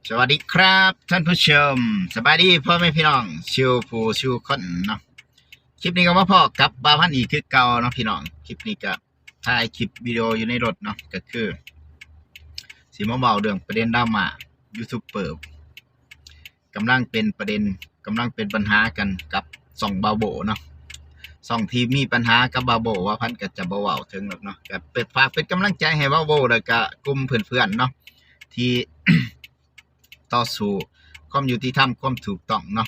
ສະຫວັດດີຄັບທ່ານຜູ້ຊົມ ສະບາຍດີພໍ່ແມ່ພີ່ນ້ອງສູ່ຜູ້ສູ່ຄົນເນາະ. ຄລິບນີ້ກໍມາພໍ້ກັບບ່າວພັນອີກຄືເກົ່າເນາະພີ່ນ້ອງ. ຄລິບນີ້ກໍຖ່າຍຄລິບວິດີໂອຢູ່ໃນລົດເນາະ ກໍຄືຊິມາເວົ້າເລື່ອງປະເດັນດຣາມາຢູທູບເປີ ກຳລັງເປັນປະເດັນ ກຳລັງເປັນບັນຫາກັນກັບຊ່ອງບ່າວໂບ້ເນາະ. ຊ່ອງທີ່ມີບັນຫາກັບບ່າວໂບ້ ບ່າວພັນກໍຈະບໍ່ເວົ້າເຖິງດອກເນາະ ກໍເປັນ ຝາກເປັນກຳລັງໃຈໃຫ້ບ່າວໂບ້ ແລ້ວກໍກຸ່ມເພື່ອນໆເນາະ ທີ່ຕໍ່ສູ້ຄວາມຍຸຕິທຳ ຄວາມຖືກຕ້ອງເນາະ.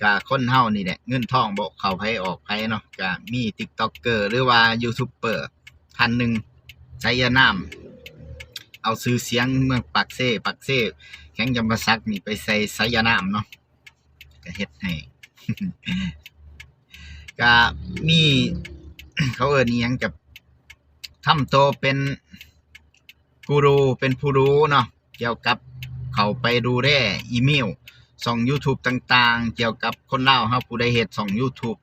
ກະຄົນເຮົານີ້ແຫຼະ ເງິນທອງບໍ່ເຂົ້າໃຜອອກໃຜເນາະ. ກະມີຕິກຕັອກເກີ ຫຼືວ່າຢູທູບເປີທ່ານໜຶ່ງ ໄຊຍະນາມ ເອົາຊື່ສຽງເມືອງປາກເຊ ປາກເຊ ແຂວງຈຳປາສັກນີ້ໄປໃສ່ໄຊຍະນາມເນາະ ກະເຮັດໃຫ້ ກະມີ ເຂົາເອີ້ນອີ່ຫຍັງ ກະທຳໂຕເປັນ ກູຣູ ເປັນຜູ້ຮູ້ເນາະ ກ່ຽວກັບເຂົ້າໄປດູແລອີເມວ ຊ່ອງຢູທູບຕ່າງໆ ກ່ຽວກັບຄົນລາວເຮົາຜູ້ໃດເຮັດຊ່ອງຢູທູບ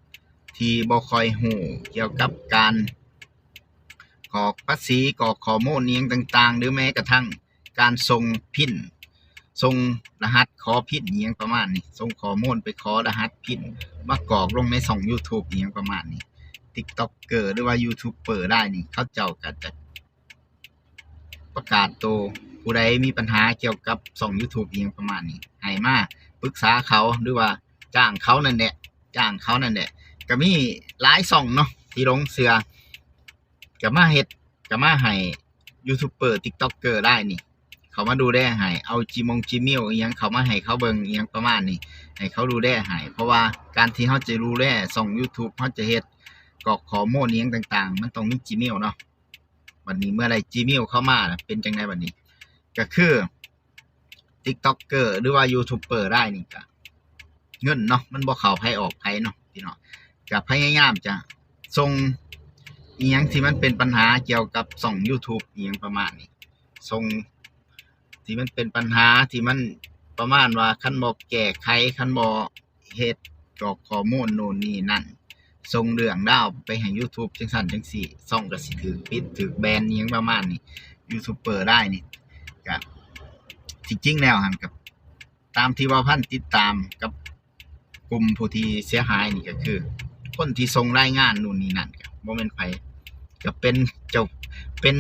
ທີ່ບໍ່ຄ່ອຍຮູ້ກ່ຽວກັບການກອກພາສີ ກອກຂໍ້ມູນອີ່ຫຍັງຕ່າງໆ ຫຼືແມ້ກະທັ້ງການສົ່ງພິນ ສົ່ງລະຫັດຂໍພິນອີ່ຫຍັງປະມານນີ້ ສົ່ງຂໍ້ມູນໄປຂໍລະຫັດພິນມາກອກລົງໃນຊ່ອງຢູທູບອີ່ຫຍັງປະມານນີ້. ຕິກຕັອກເກີ ຫຼືວ່າຢູທູບເປີລາຍນີ້ ເຂົາເຈົ້າກໍຈະ ປະກາດໂຕ ຜູ້ໃດມີບັນຫາກ່ຽວກັບຊ່ອງຢູທູບອີ່ຫຍັງປະມານນີ້ ໃຫ້ມາປຶກສາເຂົາ ຫຼືວ່າຈ້າງເຂົານັ້ນແຫຼະ ຈ້າງເຂົານັ້ນແຫຼະ. ກະມີຫຼາຍຊ່ອງເນາະທີ່ຫຼົງເຊື່ອ ກະມາເຮັດ ກະມາໃຫ້ຢູທູບເປີ ຕິກຕັອກເກີລາຍນີ້ ເຂົາມາດູແລໃຫ້ ເອົາຈີມອງຈີເມວອີ່ຫຍັງເຂົ້າມາໃຫ້ເຂົາເບິ່ງອີ່ຫຍັງປະມານນີ້ ໃຫ້ເຂົາດູແລໃຫ້. ເພາະວ່າການທີ່ເຮົາຈະດູແລຊ່ອງຢູທູບ ເຮົາຈະເຮັດກອກຂໍ້ມູນອີ່ຫຍັງຕ່າງໆ ມັນຕ້ອງມີຈີເມວເນາະ. ບັດນີ້ເມື່ອໄດ້ຈີເມວເຂົ້າມາ ເປັນຈັ່ງໃດບັດນີ້? ກະຄືຕິກຕັອກເກີ ຫຼືວ່າຢູທູບເປີລາຍນີ້ ກະເງິນເນາະ ມັນບໍ່ເຂົ້າໃຜອອກໃຜເນາະພີ່ນ້ອງ. ກະພະຍາຍາມຈະສົ່ງອີ່ຫຍັງທີ່ມັນເປັນບັນຫາກ່ຽວກັບຊ່ອງຢູທູບອີ່ຫຍັງປະມານນີ້ ສົ່ງທີ່ມັນເປັນບັນຫາ ທີ່ມັນປະມານວ່າ ຄັນບໍ່ແກ້ໄຂ ຄັນບໍ່ ເຮັດກອກຂໍ້ມູນໂນ່ນນີ້ນັ້ນ ສົ່ງເລື່ອງລາວໄປໃຫ້ຢູທູບຈັ່ງຊັ້ນຈັ່ງຊີ້ ຊ່ອງກໍຊິຖືກປິດ ຖືກແບນອີ່ຫຍັງປະມານນີ້. ຢູທູບເປີລາຍນີ້ ກະ ທີ່ຈິງແລ້ວຫັ້ນ ກະຕາມທີ່ບ່າວພັນຕິດຕາມກັບກຸ່ມຜູ້ທີ່ເສຍຫາຍນີ້ ກະຄືຄົນທີ່ສົ່ງລາຍງານໂນ່ນນີ້ນັ້ນ ກະບໍ່ແມ່ນໃຜ ກະເປັນເຈົ້າ ເປັນ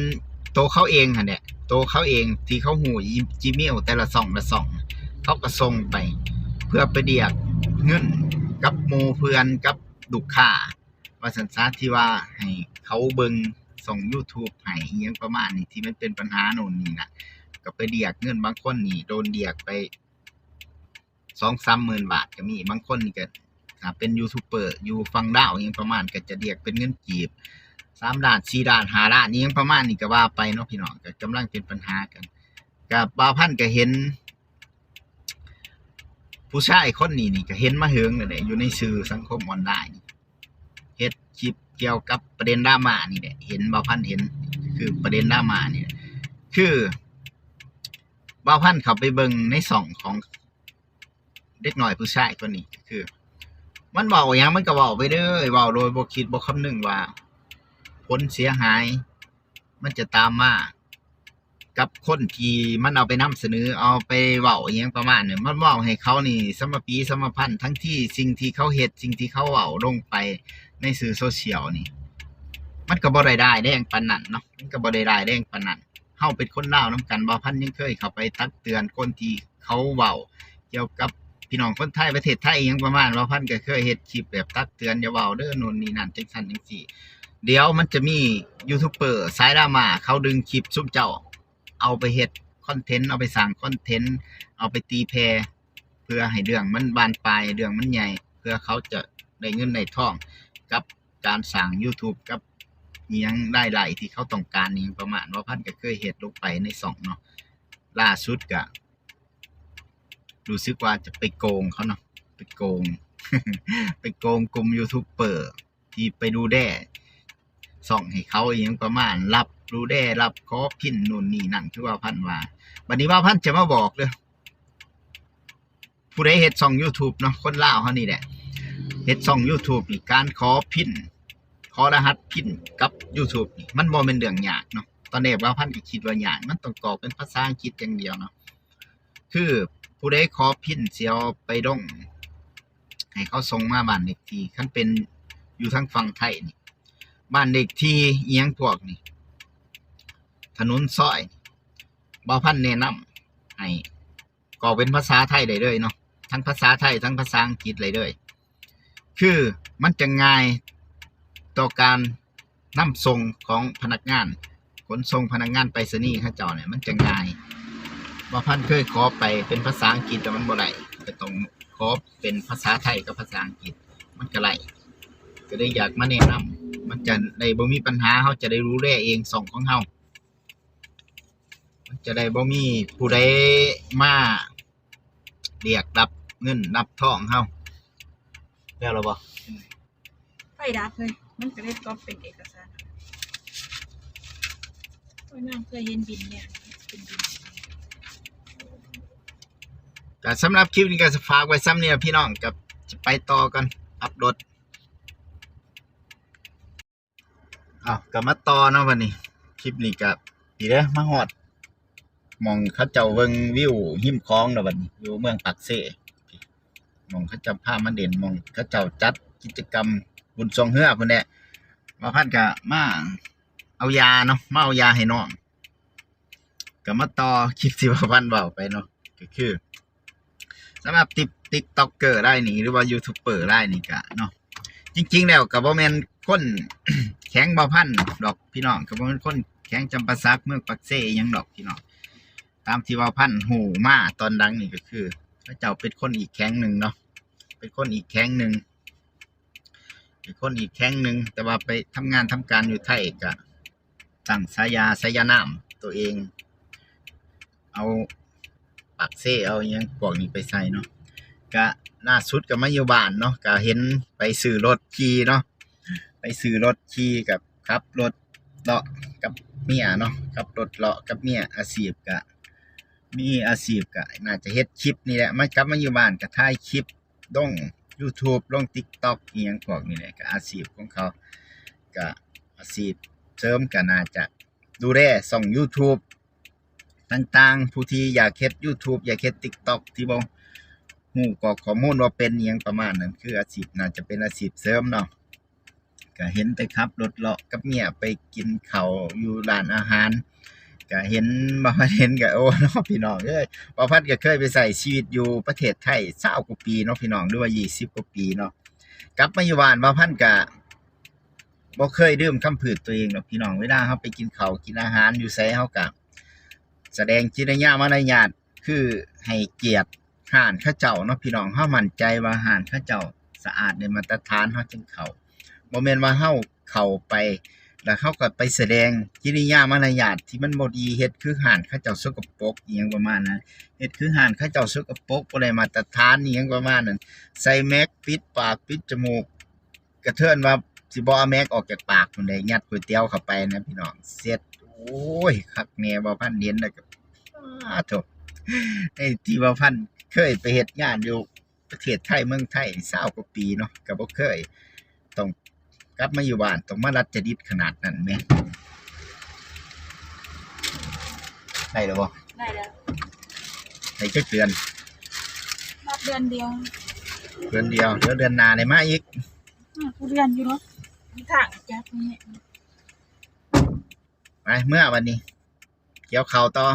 ໂຕເຂົາເອງຫັ້ນແຫຼະ ໂຕເຂົາເອງທີ່ເຂົາຮູ້ຈີເມວແຕ່ລະຊ່ອງລະຊ່ອງ ເຂົາກໍສົ່ງໄປເພື່ອໄປລຽກເງິນກັບໝູ່ເພື່ອນ ກັບລູກຄ້າວ່າຊັ້ນຊະ ທີ່ວ່າໃຫ້ເຂົາເບິ່ງຊ່ອງຢູທູບໃຫ້ອີ່ຫຍັງປະມານນີ້ ທີ່ມັນເປັນບັນຫາໂນ່ນນີ້ນະ ກໍໄປລຽກເງິນ. ບາງຄົນນີ້ໂດນລຽກໄປ ສອງສາມໝື່ນບາດກໍມີ. ບາງຄົນນີ້ກໍຖ້າເປັນຢູທູບເປີຢູ່ຝັ່ງລາວອີ່ຫຍັງປະມານ ກໍຈະລຽກເປັນເງິນກີບ ສາມລ້ານ ສີ່ລ້ານ ຫ້າລ້ານ ອີ່ຫຍັງປະມານນີ້ກໍວ່າໄປເນາະພີ່ນ້ອງ. ກໍກຳລັງເປັນບັນຫາກັນ ກໍບ່າວພັນກໍເຫັນຜູ້ຊາຍຄົນນີ້ນີ້ ກໍເຫັນມາເຫິງແລ້ວແຫຼະ ຢູ່ໃນສື່ສັງຄົມອອນລາຍ ເຮັດຄລິບກ່ຽວກັບປະເດັນດຣາມານີ້ແຫຼະ ເຫັນ ບ່າວພັນເຫັນ ຄືປະເດັນດຣາມານີ້ແຫຼະ ຄືບ່າວພັນເຂົ້າໄປເບິ່ງໃນຊ່ອງຂອງ ເດັກນ້ອຍຜູ້ຊາຍຄົນນີ້ ກໍຄືມັນເວົ້າຫຍັງມັນກໍເວົ້າໄປເລີຍ ເວົ້າໂດຍບໍ່ຄິດບໍ່ຄຳນຶງວ່າຜົນເສຍຫາຍມັນຈະຕາມມາກັບຄົນທີ່ມັນເອົາໄປນຳສະເໜີ ເອົາໄປເວົ້າອີ່ຫຍັງປະມານນີ້ ມັນເວົ້າໃຫ້ເຂົານີ້ສຳມະປີສຳມະພັນ ທັງທີ່ສິ່ງທີ່ເຂົາເຮັດ ສິ່ງທີ່ເຂົາເວົ້າລົງໄປໃນສື່ໂຊຊຽວນີ້ ມັນກໍບໍ່ໄດ້ຮ້າຍແຮງປານນັ້ນເນາະ ມັນກໍບໍ່ໄດ້ຮ້າຍແຮງປານນັ້ນ. ເຮົາເປັນຄົນລາວນຳກັນ ບ່າວພັນຍັງເຄີຍເຂົ້າໄປຕັກເຕືອນຄົນທີ່ເຂົາເວົ້າກ່ຽວກັບພີ່ນ້ອງຄົນໄທ ປະເທດໄທອີ່ຫຍັງປະມານ ບ່າວພັນກໍເຄີຍເຮັດຄລິບແບບຕັກເຕືອນ ຢ່າເວົ້າເດີໂນ່ນນີ້ນັ້ນ ຈັ່ງຊັ້ນຈັ່ງຊີ້. ດຽວມັນຈະມີຢູທູບເປີສາຍດຣາມາ ເຂົາດຶງຄລິບຊຸມເຈົ້າເອົາໄປເຮັດຄອນເທັນ ເອົາໄປສ້າງຄອນເທັນ ເອົາໄປຕີແຜ່ ເພື່ອໃຫ້ເລື່ອງມັນບານປາຍ ເລື່ອງມັນໃຫຍ່ ເພື່ອເຂົາຈະໄດ້ເງິນໄດ້ທອງກັບການສ້າງຢູທູບ ກັບອີ່ຫຍັງລາຍໄດ້ທີ່ເຂົາຕ້ອງການອີ່ຫຍັງປະມານ. ບ່າວພັນກໍເຄີຍເຮັດລົງໄປໃນຊ່ອງເນາະ ລ່າສຸດກໍຮູ້ສຶກວ່າຈະໄປໂກງເຂົາເນາະ ໄປໂກງ ໄປໂກງກຸ່ມຢູທູບເປີທີ່ໄປດູແລຊ່ອງໃຫ້ເຂົາອີ່ຫຍັງປະມານ ຮັບດູແລ ຮັບຂໍພິນໂນ່ນນີ້ນັ້ນ ຄືບ່າວພັນວ່າ. ບັດນີ້ບ່າວພັນຈະມາບອກເດີ ຜູ້ໃດເຮັດຊ່ອງຢູທູບເນາະ ຄົນລາວເຮົານີ້ແຫຼະ ເຮັດຊ່ອງຢູທູບນີ້ ການຂໍພິນ ຂໍລະຫັດພິນກັບຢູທູບນີ້ ມັນບໍ່ແມ່ນເລື່ອງຍາກເນາະ. ຕອນແລກບ່າວພັນກໍຄິດວ່າຍາກ ມັນຕ້ອງກອກເປັນພາສາອັງກິດຢ່າງດຽວເນາະ. ຄືຜູ້ໃດຂໍພິນຊິເອົາໄປລົງ ໃຫ້ເຂົາສົ່ງມາບ້ານເລກທີ່ ຄັນເປັນຢູ່ທາງຝັ່ງໄທນີ້ ບ້ານເລກທີ່ອີ່ຫຍັງພວກນີ້ ຖະໜົນຊອຍ ບ່າວພັນແນະນຳໃຫ້ກອກເປັນພາສາໄທໄດ້ເລີຍເນາະ ທັງພາສາໄທ ທັງພາສາອັງກິດໄດ້ເລີຍ ຄືມັນຈະງ່າຍຕໍ່ການ ນຳສົ່ງຂອງພະນັກງານຂົນສົ່ງ ພະນັກງານໄປສະນີເຂົາເຈົ້ານີ້ ມັນຈະງ່າຍ. ບ່າວພັນເຄີຍຂໍໄປເປັນພາສາອັງກິດ ແຕ່ມັນບໍ່ໄດ້ ກໍຕ້ອງຂໍເປັນພາສາໄທກັບພາສາອັງກິດ ມັນກໍໄດ້. ກໍເລີຍຢາກມາແນະນຳ ມັນຈະໄດ້ບໍ່ມີບັນຫາ ເຮົາຈະໄດ້ດູແລເອງຊ່ອງຂອງເຮົາ ມັນຈະໄດ້ບໍ່ມີຜູ້ໃດມາ ລຽກລັບເງິນລັບທອງເຮົາ. ແລ້ວລະບໍ່? ໄຟດັບເລີຍ ມັນກໍເລີຍກອບເປັນເອກະສານ. ໂອ້ຍ ນາງເຄີຍເຫັນບິນແນວນີ້ ເປັນບິນ. ກໍສຳລັບຄລິບນີ້ກໍຊິຝາກໄວ້ສ່ຳນີ້ລະພີ່ນ້ອງ ກໍຈະໄປຕໍ່ກັນ ຂັບລົດ. ເອົາ ກໍມາຕໍ່ເນາະບັດນີ້ ຄລິບນີ້ກໍ ນີ້ເດີ ມາຮອດໝ່ອງເຂົາເຈົ້າເບິ່ງວິວຮິມຂອງແລ້ວບັດນີ້ ຢູ່ເມືອງປາກເຊ ໝ່ອງເຂົາເຈົ້າພາມາຫຼິ້ນ ໝ່ອງເຂົາເຈົ້າຈັດກິດຈະກຳບຸນຊ່ວງເຮືອພຸ້ນແຫຼະ. ບ່າວພັນກໍມາເອົາຢາເນາະ ມາເອົາຢາໃຫ້ນ້ອງ. ກໍມາຕໍ່ຄລິບທີ່ບ່າວພັນເວົ້າໄປເນາະ ກໍຄື ສຳລັບຕິກ ຕິກຕັອກເກີລາຍນີ້ ຫຼືວ່າຢູທູບເບີລາຍນີ້ກະເນາະ ຈິງໆແລ້ວກໍບໍ່ແມ່ນຄົນແຂວງບ່າວພັນດອກພີ່ນ້ອງ ກໍບໍ່ແມ່ນຄົນແຂວງຈຳປາສັກ ເມືອງປາກເຊອີ່ຫຍັງດອກພີ່ນ້ອງ. ຕາມທີ່ບ່າວພັນຮູ້ມາຕອນຫຼັງນີ້ກໍຄື ເຂົາເຈົ້າເປັນຄົນອີກແຂວງໜຶ່ງເນາະ ເປັນຄົນອີກແຂວງໜຶ່ງ ເປັນຄົນອີກແຂວງໜຶ່ງ ແຕ່ວ່າໄປທຳງານທຳການຢູ່ໄທ ກະຕັ້ງສາຍາ ສາຍານາມໂຕເອງ ເອົາປາກເຊ ເອົາອີ່ຫຍັງພວກນີ້ໄປໃສ່ເນາະ. ກະລ່າສຸດກໍມາຢູ່ບ້ານເນາະ ກະເຫັນໄປຊື້ລົດຂີ່ເນາະ ໄປຊື້ລົດຂີ່ ກັບຂັບລົດເລາະກັບເມຍເນາະ ຂັບລົດເລາະກັບເມຍ. ອາຊີບກະມີ ອາຊີບກະໜ້າຈະເຮັດຄລິບນີ້ແຫຼະ ມາ ກັບມາຢູ່ບ້ານກະຖ່າຍຄລິບ ລົງຢູທູບ ລົງຕິກຕັອກ ອີ່ຫຍັງພວກນີ້ແຫຼະ ກະອາຊີບຂອງເຂົາ ກະອາຊີບເສີມ ກະໜ້າຈະດູແລຊ່ອງຢູທູບຕ່າງໆ. ຜູ້ທີ່ຢາກເຮັດຢູທູບ ຢາກເຮັດຕິກຕັອກ ທີ່ບໍ່ຮູ້ກອກຂໍ້ມູນບໍ່ເປັນ ອີ່ຫຍັງປະມານນັ້ນ ຄືອາຊີບ ໜ້າຈະເປັນອາຊີບເສີມເນາະ. ກະເຫັນແຕ່ຂັບລົດເລາະກັບເມຍໄປກິນເຂົ້າຢູ່ຮ້ານອາຫານ ກະເຫັນ ບ່າວພັນເຫັນກະ ໂອ້ເນາະ ພີ່ນ້ອງເອີຍ. ບ່າວພັນກະເຄີຍໄປໃຊ້ຊີວິດຢູ່ປະເທດໄທຊາວກວ່າປີເນາະ ພີ່ນ້ອງ ຫຼືວ່າຊາວກວ່າປີເນາະ. ກັບມາຢູ່ບ້ານ ບ່າວພັນກະບໍ່ເຄີຍລືມຄຳພືດໂຕເອງດອກ ພີ່ນ້ອງ. ເວລາເຮົາໄປກິນເຂົ້າກິນອາຫານຢູ່ໃສ ເຮົາກະສະແດງກິລິຍາມາລະຍາດ ຄືໃຫ້ກຽດ ຮ້ານເຂົາເຈົ້າເນາະ ພີ່ນ້ອງ. ເຮົາໝັ້ນໃຈວ່າຮ້ານເຂົາເຈົ້າສະອາດ ໄດ້ມາດຕະຖານ ເຮົາຈຶ່ງເຂົ້າ. ບໍ່ແມ່ນວ່າເຮົາເຂົ້າໄປ ແລ້ວເຮົາກໍໄປສະແດງກິລິຍາມາລະຍາດທີ່ມັນບໍ່ດີ ເຮັດຄືຮ້ານເຂົາເຈົ້າສົກກະປົກ ອີ່ຫຍັງປະມານນັ້ນ ເຮັດຄືຮ້ານເຂົາເຈົ້າສົກກະປົກ ບໍ່ໄດ້ມາດຕະຖານ ອີ່ຫຍັງປະມານນັ້ນ. ໃສ່ແມັກ ປິດປາກ ປິດຈະມູກ ກະເທີນວ່າຊິບໍ່ເອົາແມັກອອກຈາກປາກພຸ້ນເດ້ ຍັດກ໋ວຍຕຽວເຂົ້າໄປນະ ພີ່ນ້ອງ. ເສັດ ໂອ້ຍ ຄັກແນ່ ບ່າວພັນເຫັນແລ້ວກໍ ອາໂທ້ ໃນທີ່ບ່າວພັນເຄີຍໄປເຮັດງານຢູ່ປະເທດໄທ ເມືອງໄທຊາວກວ່າປີເນາະ ກໍບໍ່ເຄີຍ ຕ້ອງກັບມາຢູ່ບ້ານ ຕ້ອງມາດັດຈະດິດຂະໜາດນັ້ນແມ. ໄດ້ແລ້ວບໍ່? ໄດ້ແລ້ວ. ໄດ້ຈັກເດືອນ? ນັບເດືອນດຽວ. ເດືອນດຽວ ດຽວເດືອນໜ້າໄດ້ມາອີກ. ອືມ ຜູ້ເດືອນຢູ່ເນາະ ມີທາງຈັກນີ້. ໄປ ເມືອບັດນີ້ ກ່ຽວເຂົ້າຕໍ່.